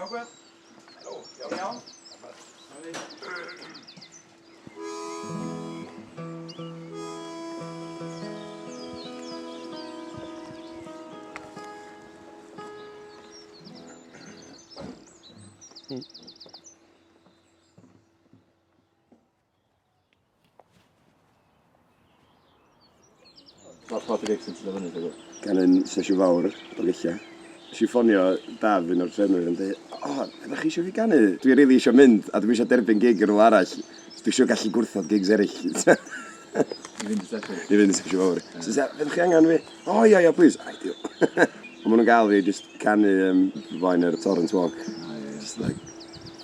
Iawn, Gwen? Helo, iawn, iawn. Pa fath o gigs ti'n dod fyny, ti'n Canu'n sesiwn fawr, Dolgellau. Nes i ffonio Daf, un o'r trefnwyr, yn dweud, o, oh, ydych chi eisiau fi ganu? Dwi rili eisiau mynd, a dwi'm eisiau derbyn gig yn rhywle arall. Dwi eisiau gallu gwrthod gigs eraill. I fynd i sesiwn? I fynd i sesiwn fawr. So, yeah, fyddwch chi angen fi? O, oh, ia, ia, please. Ideal. Ond maen nhw'n gael fi just canu um, flaen yr Torrent Walk. Ah, ie, ie. Just like,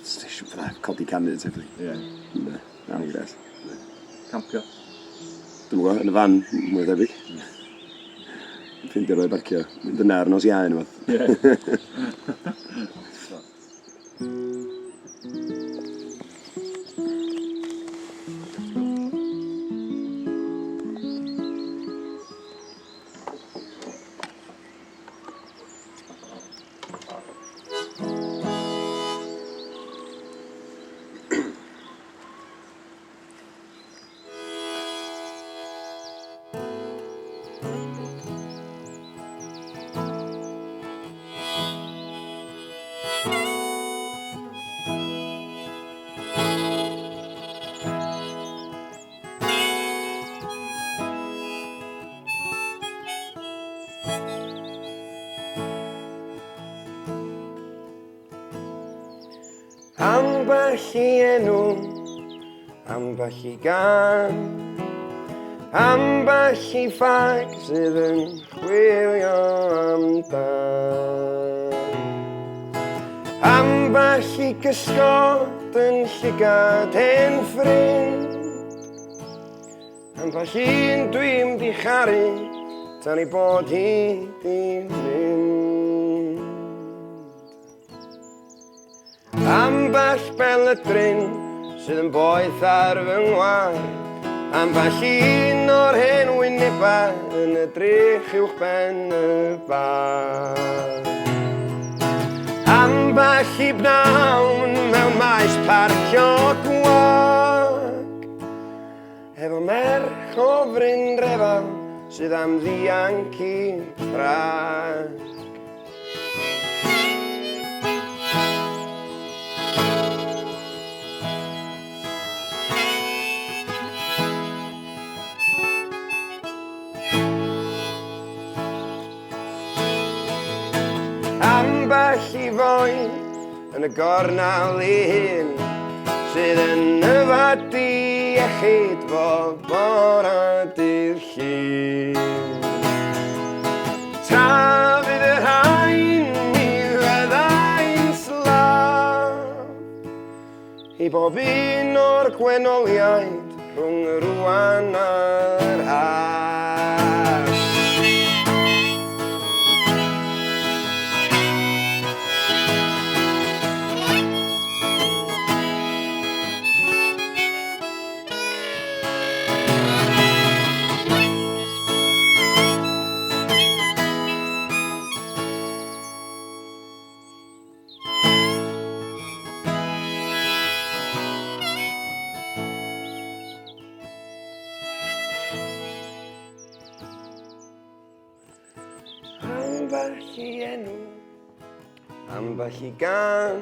sesiwn fatha codi canu, type thing. Ie. Ynddi, na, mae'n gres. Campio. Dwi'm yn gwybod, yn y fan, mwy o debyg. Ffeindio rhoi barcio. Mynd yna ar nos Iau neu wbath. Ie. Ambell i enw, ambell i gân, ambell i ffag sydd yn chwilio amdan. Ambell i gysgod yn llygad hen ffrind, ambell un dwi'm di charu tan ei bod hi di mynd. Ambell belydryn sydd yn boeth ar fy ngwar, ambell un o'r hen wynebau yn y drych uwch ben y bar. Ambell i bnawn mewn maes parcio gwag, efo merch o Fryn Refal sydd am ddianc i Brag. Ambell i foi yn y gornel ei hun sydd yn yfad i iechyd bob bora dydd Llun. Tra fydd y rhain mi fyddai'n slaf i bob un o'r gwenoliaid rhwng y rwan a'r haf. Ambell i enw, ambell i gân,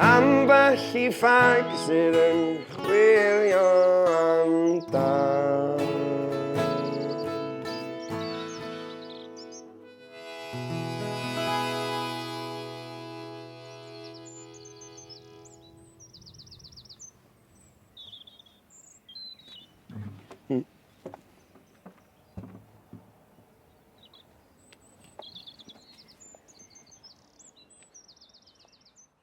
ambell i ffag sydd yn chwilio amdan.